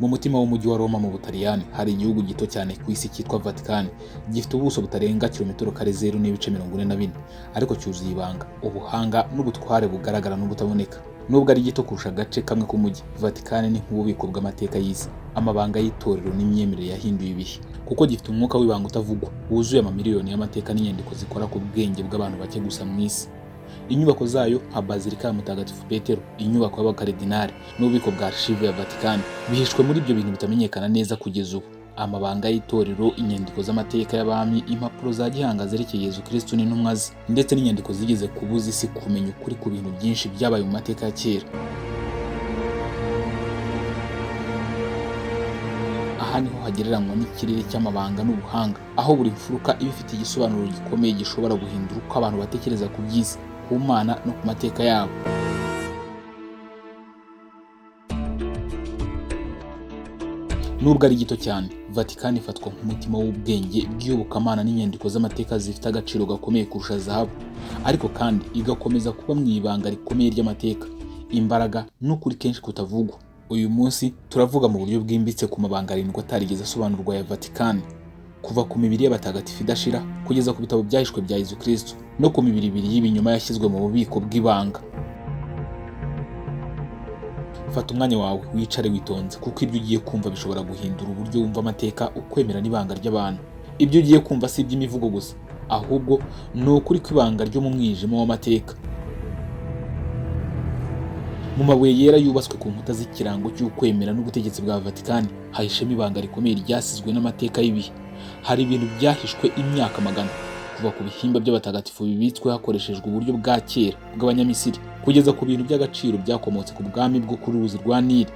Mu mutima w'umujyi wa Roma mu Butaliyani hari igihugu gito cyane ku isi cyitwa Vatican. Gifite ubuso butarenga kilometero kare 0.44, ariko cyuzuye ibanga, ubuhanga n'ubutware bugaragara n'ubutaboneka. Nubwo ari gito kurusha agace kamwe k'umujyi, Vatican ni nk'ububiko bw'amateka y'isi, amabanga y'itorero n'imyemerere yahinduye ibihe, kuko gifite umwuka w'ibanga utavugwa, wuzuye amamiliyoni y'amateka n'inyandiko zikora ku bwenge bw'abantu bake gusa mu isi. Inyubako zayo nka Bazilika ya Mutagatifu Petero, inyubako y'abakaridinali n'ububiko bwa archive ya Vatican bihishwe muri ibyo bintu bitamenyekana neza kugeza ubu. Amabanga y'itorero, inyandiko z'amateka y'abami, impapuro za gihanga zerekeye Yezu Kristu n'intumwa ze, ndetse n'inyandiko zigeze kubuza isi kumenya ukuri ku bintu byinshi byabaye mu mateka ya kera. Aha niho hagereranywa n'ikirere cy'amabanga n'ubuhanga, aho buri mfuruka iba ifite igisobanuro gikomeye gishobora guhindura uko abantu batekereza ku by'isi, ku Mana no ku mateka yabo. Nubwo ari gito cyane, Vatican ifatwa nk'umutima w'ubwenge bw'iyobokamana n'inyandiko z'amateka zifite agaciro gakomeye kurusha zahabu, ariko kandi igakomeza kuba mu ibanga rikomeye ry'amateka, imbaraga n'ukuri kenshi kutavugwa. Uyu munsi turavuga mu buryo bwimbitse ku mabanga arindwi atarigeze asobanurwa ya Vatican, kuva ku mibiri y'abatagatifu idashira kugeza ku bitabo byahishwe bya Yezu Kristo no ku mibiri ibiri y'ibinyoma yashyizwe mu bubiko bw'ibanga. Fata umwanya wawe wicare witonze, kuko ibyo ugiye kumva bishobora guhindura uburyo wumva amateka, ukwemera n'ibanga ry'abantu. Ibyo ugiye kumva si iby'imivugo gusa, ahubwo ni ukuri kw'ibanga ryo mu mwijima w'amateka. Mu mabuye yera yubatswe ku nkuta z'ikirango cy'ukwemera n'ubutegetsi bwa Vatican hahishemo ibanga rikomeye ryasizwe n'amateka y'ibihe. Hari ibintu byahishwe imyaka magana, kuva ku bihimba by'abatagatifu bibitswe hakoreshejwe uburyo bwa kera bw'Abanyamisiri kugeza ku bintu by'agaciro byakomotse ku bwami bwo kuri ruzi rwa Nili,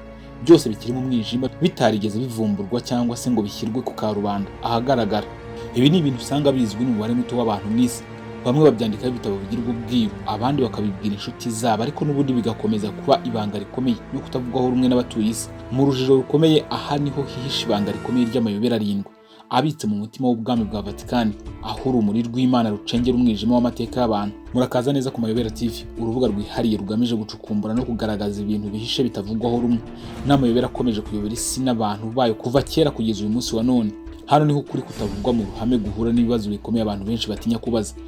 byose bikiri mu mwijima, bitarigeze bivumburwa cyangwa se ngo bishyirwe ku karubanda ahagaragara. Ibi ni ibintu usanga bizwi n'umubare muto w'abantu mu isi. Bamwe babyandikaho ibitabo bigirwa ubwiru, abandi bakabibwira inshuti zabo, ariko n'ubundi bigakomeza kuba ibanga rikomeye no kutavugwaho rumwe n'abatuye isi. Mu rujijo rukomeye, aha niho hihishe ibanga rikomeye ry'amayobera arindwi abitse mu mutima w'ubwami bwa Vatican, aho urumuri rw'Imana rucengera umwijima w'amateka y'abantu. Murakaza neza ku Mayobera TV, urubuga rwihariye rugamije gucukumbura no kugaragaza ibintu bihishe bitavugwaho rumwe n'amayobera akomeje kuyobora isi n'abantu bayo kuva kera kugeza uyu munsi wa none. Hano niho ukuri kutavugwa mu ruhame guhura n'ibibazo bikomeye abantu benshi batinya kubaza.